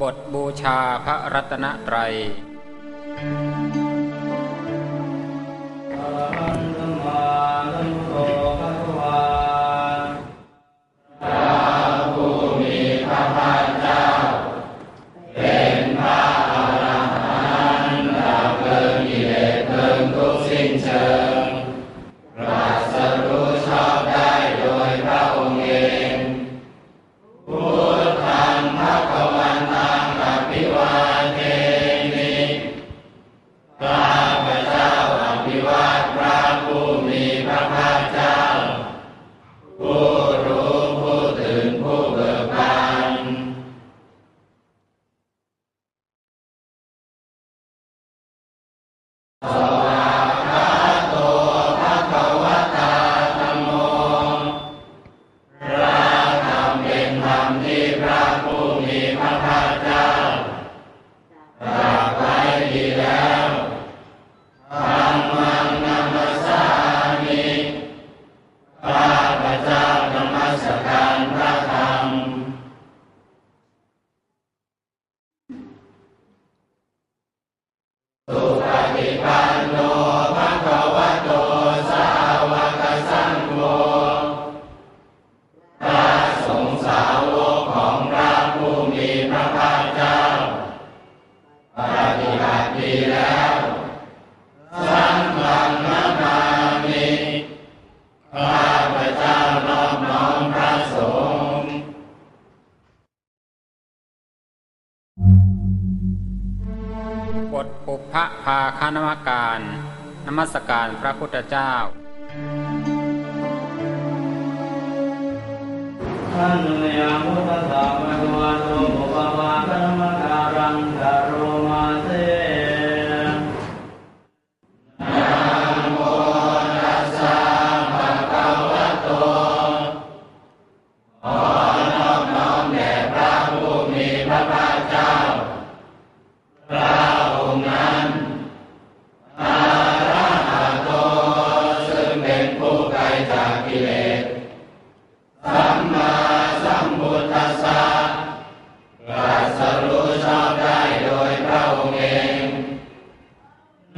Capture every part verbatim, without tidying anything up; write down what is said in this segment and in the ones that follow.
บทบูชาพระรัตนตรัย พระผู้มีพระภาคเจ้า เป็นพระอรหันต์ ดับเพลิงกิเลสเพลิงทุกข์สิ้นเชิง ตรัสรู้ชอบได้โดยพระองค์เอง Buddhaṃ bhagavantaṃ abhivādemi. ข้าพเจ้าอภิวาทพระผู้มีพระภาคเจ้า ผู้รู้ผู้ตื่นผู้เบิกบาน Svākkhāto bhagavatā dhammo. พระธรรมเป็นธรรมที่พระผู้มีพระภาคเจ้าตรัสไว้ดีแล้ว Dhammaṃ namassāmi. ข้าพเจ้านมัสการพระธรรม Supaṭipanno bhagavato sāvakasaṅgho. พระสงฆ์สาวกของพระผู้มีพระภาคเจ้า ปฏิบัติดีแล้ว Saṅghaṃ namāmi. ข้าพเจ้านอบน้อมพระสงฆ์ บทปุพพภาคณมการ นมัสการพระพุทธเจ้า Handa mayaṃ buddhassa bhagavato puppabhāganamakāraṃ karoma se. Namo tassa bhagavato. ขอนอบน้อมแด่พระผู้มีพระภาคเจ้า พระองค์นั้น Arahato ซึ่งเป็นผู้ไกลจากกิเลส Sammāsambuddhassa ตรัสรู้ชอบได้โดยพระองค์เอง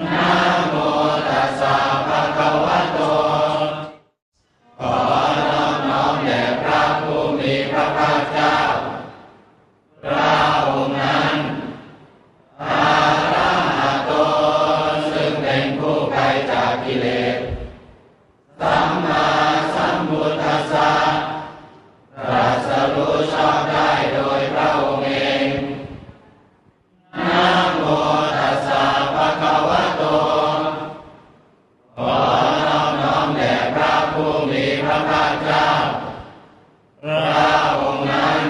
Namo tassa bhagavato. ขอนอบน้อมแด่พระผู้มีพระภาคเจ้า พระองค์นั้น Arahato ซึ่งเป็นผู้ไกลจากกิเลส Sammāsambuddhassa ตรัสรู้ชอบได้โดยพระองค์เอง Namo tassa bhagavato. ขอนอบน้อมแด่พระผู้มีพระภาคเจ้า พระองค์นั้น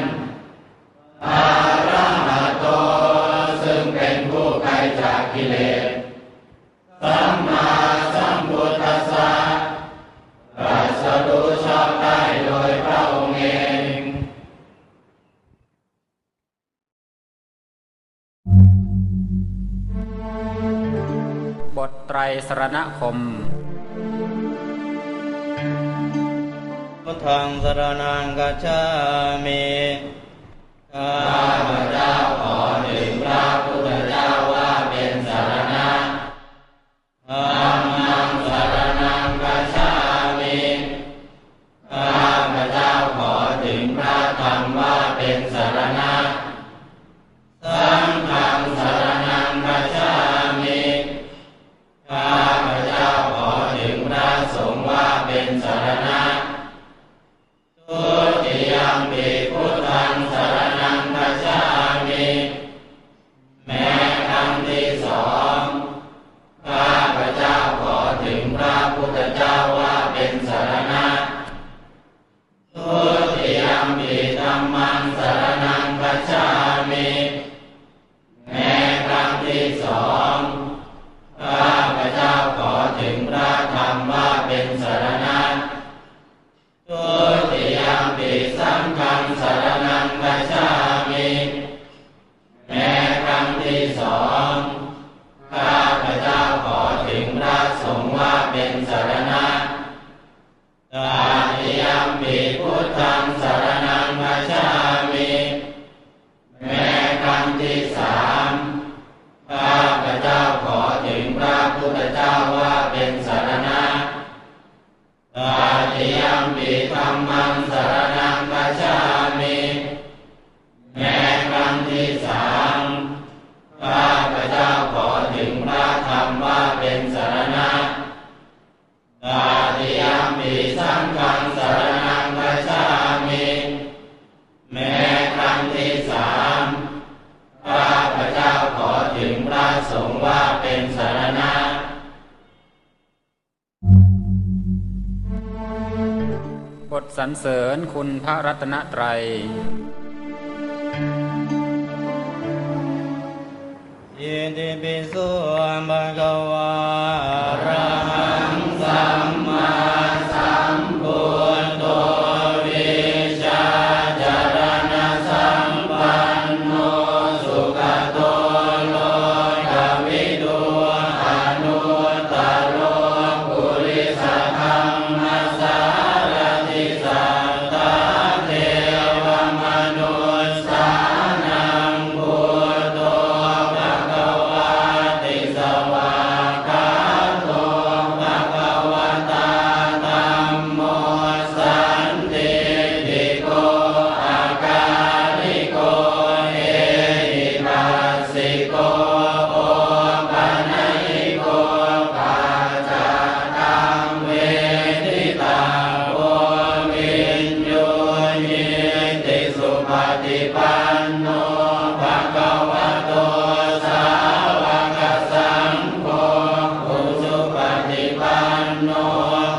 Arahato ซึ่งเป็นผู้ไกลจากกิเลส Sammāsambuddhassa ตรัสรู้ชอบได้โดยพระองค์เอง บทไตรสรณคม Buddhaṃ saraṇaṃ gacchāmi. ข้าพเจ้าขอถึงพระพุทธเจ้าว่าเป็นสรณะ Dhammaṃ saraṇaṃ gacchāmi. ข้าพเจ้าขอถึงพระธรรมว่าเป็นสรณะ Saṅghaṃ saraṇaṃ gacchāmi. ข้าพเจ้าขอถึงพระสงฆ์ว่าเป็นสรณะ Dutiyampi buddhaṃ saraṇaṃ gacchāmi. แม้ครั้งที่สอง ข้าพเจ้าขอถึงพระพุทธเจ้าว่าเป็นสรณะ Dutiyampi dhammaṃ saraṇaṃ gacchāmi. แม้ครั้งที่สอง ข้าพเจ้าขอถึงพระธรรมว่าเป็นสรณะ Dutiyampi saṅghaṃ saraṇaṃ gacchāmi. แม้ครั้งที่สอง ข้าพเจ้าขอถึงพระสงฆ์ว่าเป็นสรณะ Tatiyampi buddhaṃ saraṇaṃ gacchāmi. แม้ครั้ง ที่สาม ข้าพเจ้าขอถึงพระพุทธเจ้าว่าเป็นสรณะ Tatiyampi dhammaṃ saraṇaṃ gacchāmi. แม้ครั้งที่สาม ข้าพเจ้าขอถึงพระธรรมว่าเป็นสรณะ Tatiyampi saṅghaṃ saraṇaṃ gacchāmi. แม้ครั้งที่สาม ข้าพเจ้าขอถึงพระสงฆ์ว่าเป็นสรณะ บทสรรเสริญคุณพระรัตนตรัย Itipi so bhagavā arahaṃ sammāsambuddho vijjācaraṇasampanno sugato lokavidū anuttaro purisadammasārathi satthā devamanussānaṃ buddho bhagavāti. Svākkhāto bhagavatā dhammo sandiṭṭhiko akāliko ehipassiko opanayiko paccattaṃ veditabbo viññūhīti. Supaṭipanno bhagavato sāvakasaṅgho, ujupaṭipanno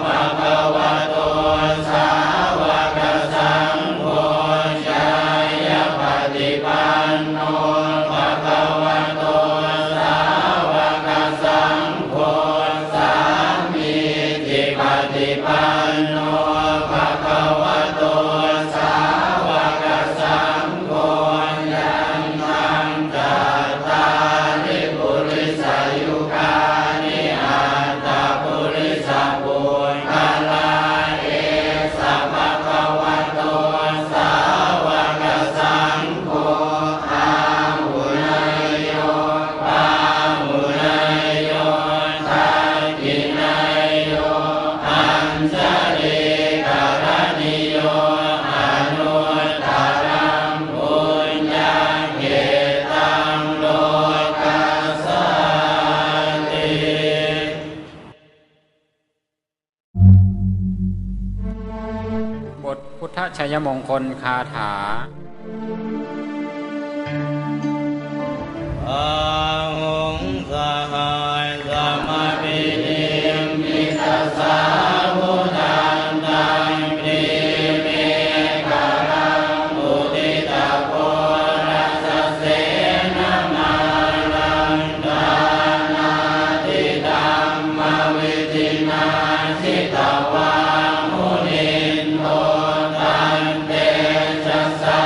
bhagavato sāvakasaṅgho, ñāyapaṭipanno bhagavato sāvakasaṅgho, sāmīcipaṭipanno bhagavato sāvakasaṅgho, yaṃ taṃ cattāri purisayugāni aṭṭha purisapuggalā, esa bhagavato sāvakasaṅgho, āhuneyyo pāhuneyyo dakkhiṇeyyo añjalikaraṇīyo anuttaraṃ puññakkhettaṃ lokassāti. บทพุทธชัยมงคลคาถา Bāhuṃ sahassamabhinimmitasāvudhantaṃ, grīmekhalaṃ uditaghorasasenamāraṃ, dānādidhammavidhinā jitavā munindo, tantejasā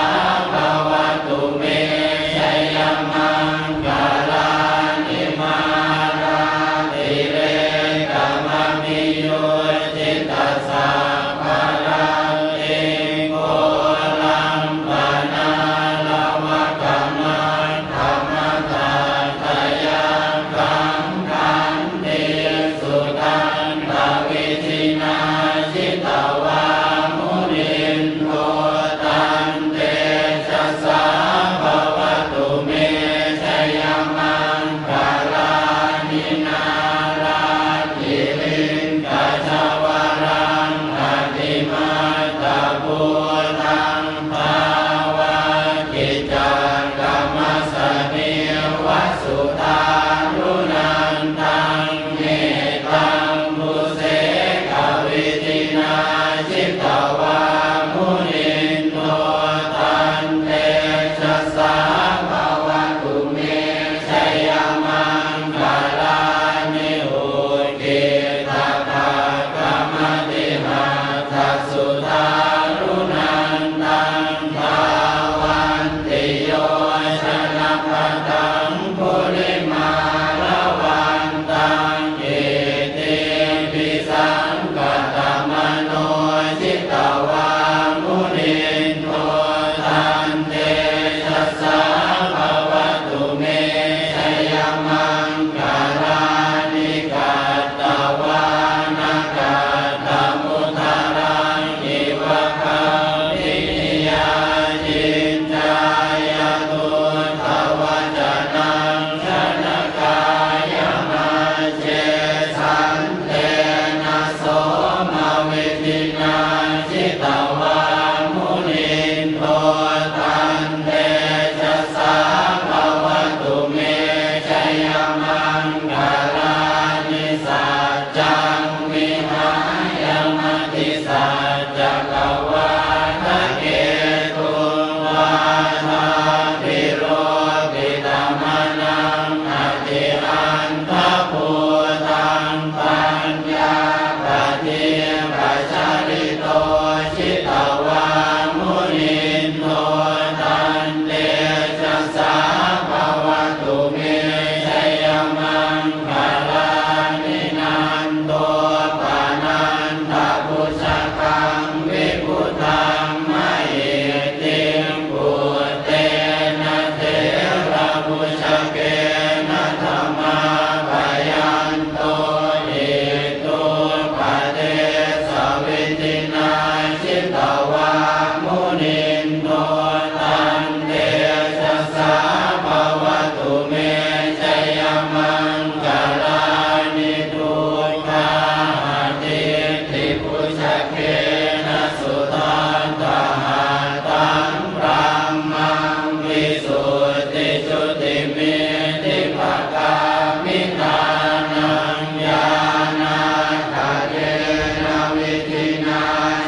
visuddhijutimiddhibakābhidhānaṃ ñāṇāgadena vidhinā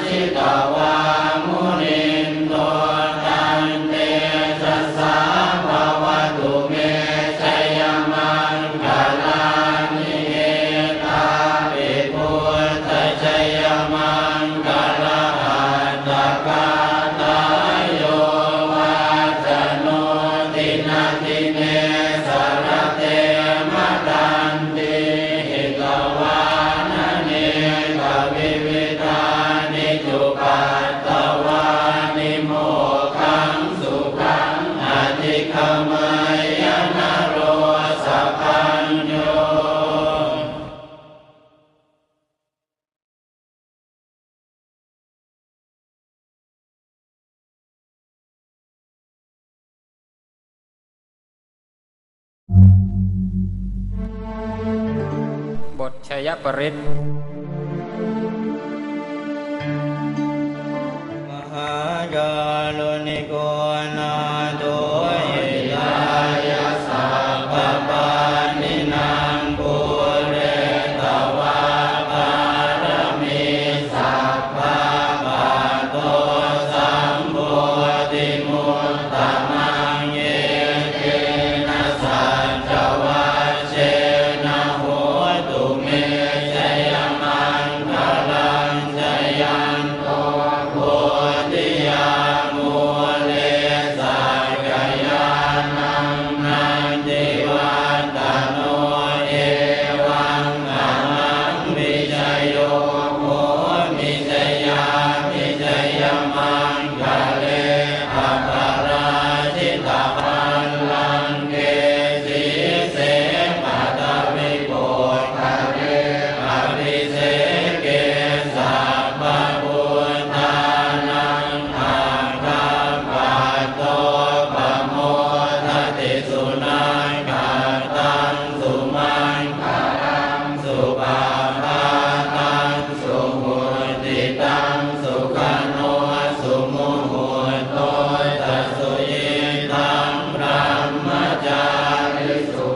jitavā munindo taṃ tejasā bhavatu me jayamaṅgalāni. Etāpi buddhajayamaṅgalaaṭṭhagāthā yo vācano dinadine sarate matandī hitvānanekavividhāni cupaddavāni mokkhaṃ sukhaṃ adhigameyya naro sapañño. บทชัยปริตร Mahākāruṇiko nātho hitāya sabbapāṇinaṃ pūretvā pāramī sabbā patto sambodhimuttamaṃ. Etena saccavajjena hotu me jayamaṅgalaṃ. Jayanto bodhiyā mūle sakyānaṃ nandivaḍḍhano evaṃ ahaṃ vijayo homi jayābhijayamaṅgale aparājitapallaṅke sīse paṭhavipokkhare abhiseke sabbabuddhānaṃ aggappatto pamodati. Sunakkhattaṃ sumaṅgalaṃ supabhātaṃ suhuṭṭhitaṃ sukhaṇo sumuhutto ca suyiṭṭhaṃ brahmacārisu.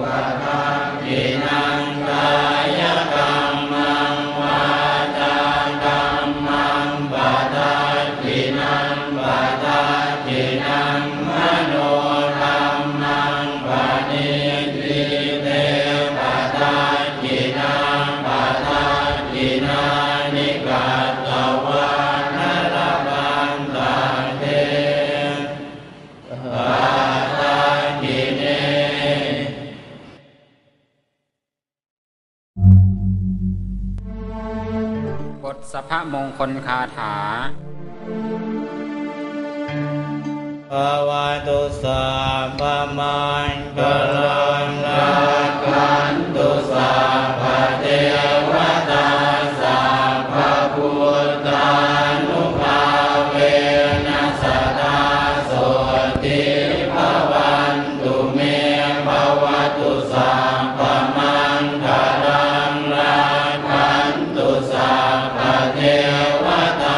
Padakkhiṇaṃ kāyakammaṃ vācākammaṃ padakkhiṇaṃ padakkhiṇaṃ manokammaṃ paṇidhī te padakkhiṇā padakkhiṇāni katvāna labhantatthe padakkhiṇe. บทสัพพมงคลคาถา Bhavatu sabbamaṅgalaṃ rakkhantu sabbadevatā sabbabuddhānubhāvena sadā sotthī bhavantu me. Bhavatu sabbamaṅgalaṃ rakkhantu sabbadevatā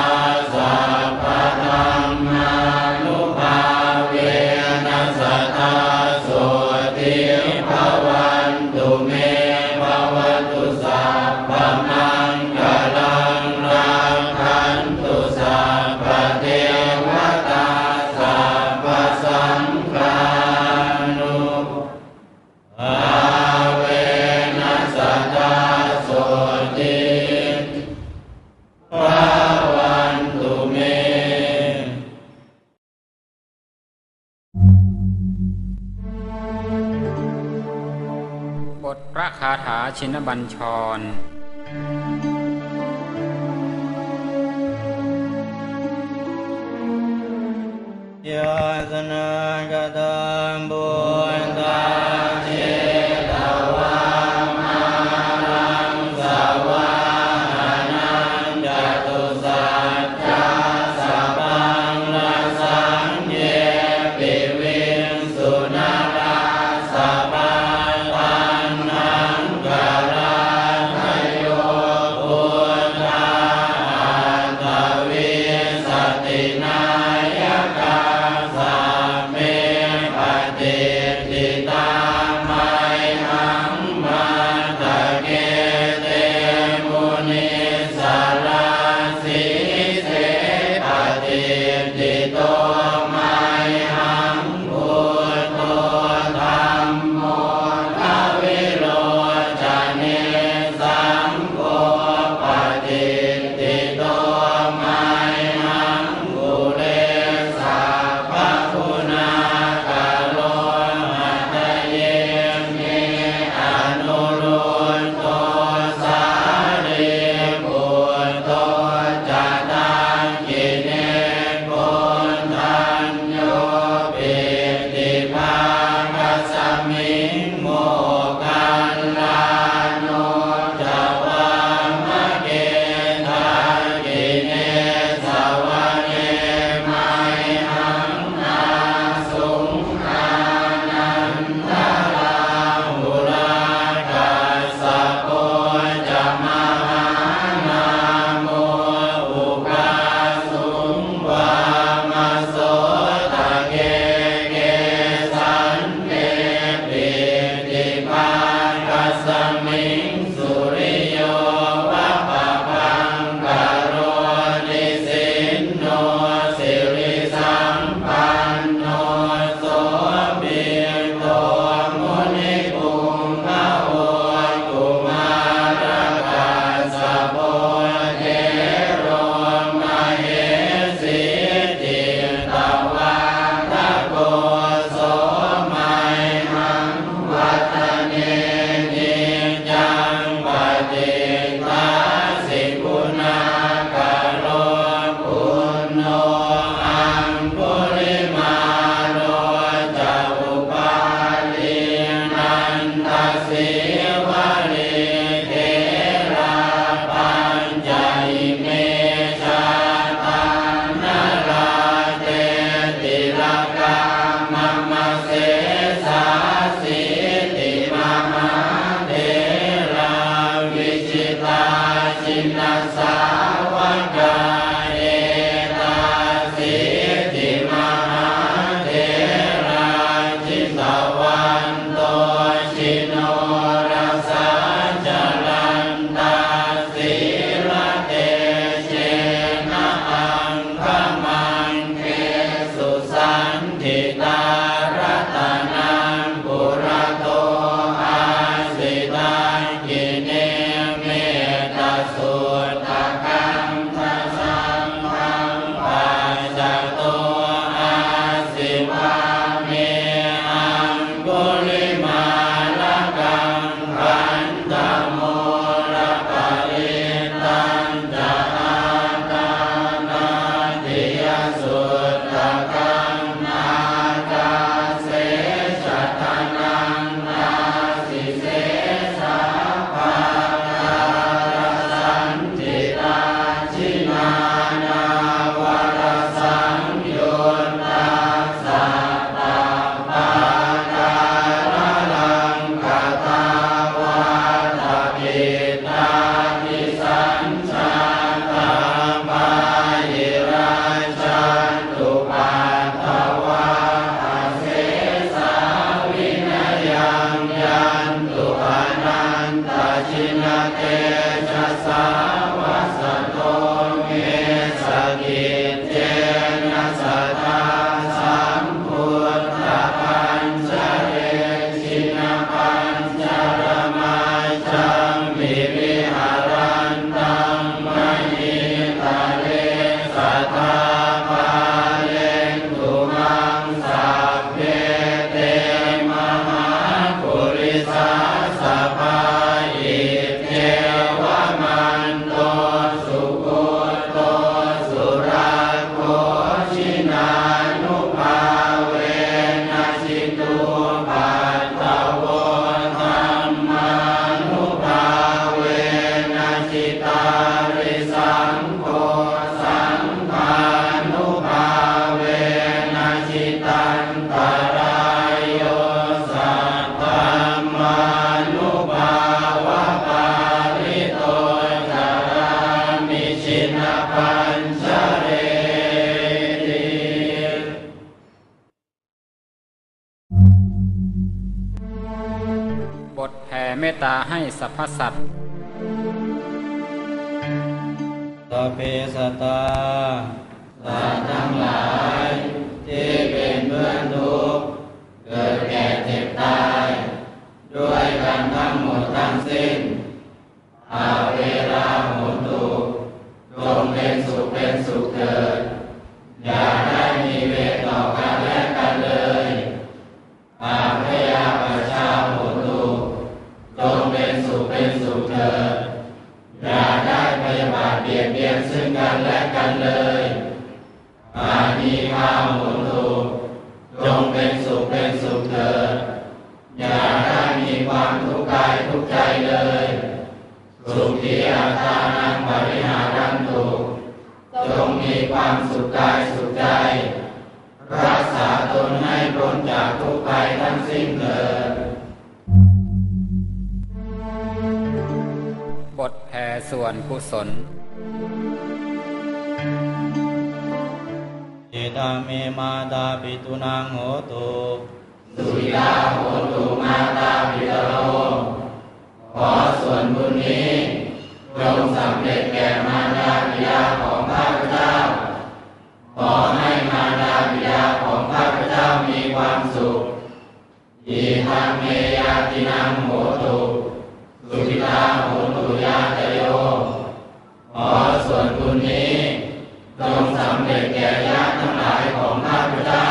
sabbadhammānubhāvena sadā sotthī bhavantu me. Bhavatu sabbamaṅgalaṃ rakkhantu sabbadevatā sabbasaṅghānubhāvena sadā sotthī bhavantu me. บทพระคาถาชินบัญชร Yāsanāgatā buddhā jetvā māraṃ savāhanaṃ catusaccāsabhaṃ rasaṃ ye piviṃsu narāsabhā. Taṇhaṅkarādayo buddhā aṭṭhavīsati nāyakā sabbe paccek Savanto jinorasā jalantā sīlatejena aṅgamaṅgesu saṇṭhitā. Ratanaṃ purato āsi dakkhiṇe mettasuttakaṃ, dhajaggaṃ pacchato āsi vāme aṅgulimālakaṃ. Khandhamoraparittañca āṭānāṭiyasuttakaṃ, ākāse chadanaṃ āsi sesā pākārasaṇṭhitā. Jinā nānāvarasaṃyuttā sattappākāralaṅkatā, vātapittādisañ jātā bāhirajjhattupaddavā, asesā vinayaṃ yantu anantajinatejasā. Vasato me sakiccena sadā sambuddhapañjare, jinapañjaramajjhamhi viharantaṃ mahītale, sadā pālentu maṃ sabbe te mahāpurisāsabhā. Iccevamanto sugutto surakkho, jinānubhāvena jitupaddavo, dhammānubhāvena jitārisaṅgho, saṅghānubhāvena jitantarāyo, saddhammānubhāvapālito carāmi jinapañjareti. บทแผ่เมตตาให้สรรพสัตว์ Sabbe sattā สัตว์ทั้งหลายที่เป็นเพื่อนทุกข์ เกิดแก่เจ็บตาย ด้วยกันทั้งหมดทั้งสิ้น Averā hontu จงเป็นสุขเป็นสุขเถิด อย่าได้มีเวรต่อกันและกันเลย Abyāpajjhā hontu จงเป็นสุขเป็นสุขเถิด อย่าได้พยาบาทเบียดเบียนซึ่งกันและกันเลย Anīghā hontu จงเป็นสุขเป็นสุขเถิด อย่าได้มีความทุกข์กายทุกข์ใจเลย Sukhī attānaṃ pariharantu จงมีความสุขกายสุขใจ รักษาตนให้พ้นจากทุกข์ภัยทั้งสิ้นเถิด บทแผ่ส่วนกุศล Idaṃ me mātāpitūnaṃ hotu, sukhitā hontu mātāpitaro. ขอส่วนบุญนี้จงสำเร็จแก่มารดาบิดาของข้าพเจ้า ขอให้มารดาบิดาของข้าพเจ้ามีความสุข Idaṃ me ñātīnaṃ hotu, sukhitā hontu ñātayo. ขอส่วนบุญนี้จงสำเร็จแก่ญาติทั้งหลายของข้าพเจ้า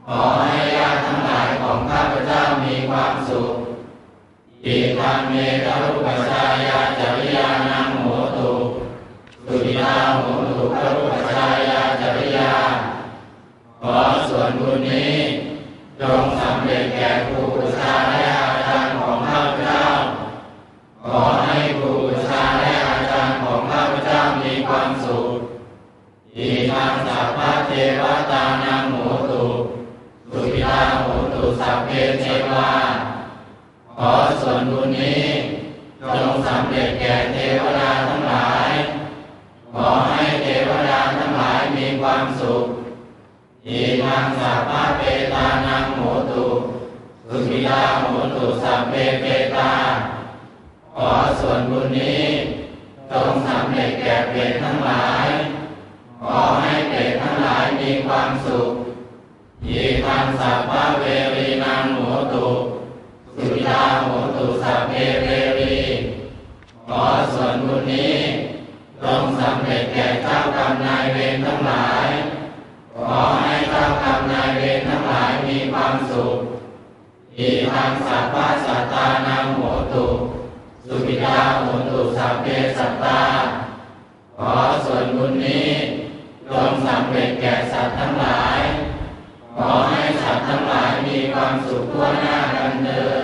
ขอให้ญาติทั้งหลายของข้าพเจ้ามีความสุข Idaṃ me gurūpajjhāyācariyānaṃ hotu, sukhitā hontu gurūpajjhāyācariyā. ขอส่วนบุญนี้จงสำเร็จแก่ครูอุปัชฌาย์และอาจารย์ของข้าพเจ้า ขอให้ครูอุปัชฌาย์และอาจารย์ของข้าพเจ้ามีความสุข Idaṃ sabbadevatānaṃ hotu, sukhitā hontu sabbe devā. ขอส่วนบุญนี้จงสำเร็จแก่เทวดาทั้งหลาย ขอให้เทวดาทั้งหลายมีความสุข Idaṃ sabbapetānaṃ hotu, sukhitā hontu sabbe petā. ขอส่วนบุญนี้จงสำเร็จแก่เปรตทั้งหลาย ขอให้เปรตทั้งหลายมีความสุข Idaṃ sabbaverīnaṃ hotu, sukhitā hontu sabbe verī. ขอส่วนบุญนี้จงสำเร็จแก่เจ้ากรรมนายเวรทั้งหลาย ขอให้เจ้ากรรมนายเวรทั้งหลายมีความสุข Idaṃ sabbasattānaṃ hotu, sukhitā hontu sabbe sattā. ขอส่วนบุญนี้จงสำเร็จแก่สัตว์ทั้งหลาย ขอให้สัตว์ทั้งหลายมีความสุขทั่วหน้ากันเทอ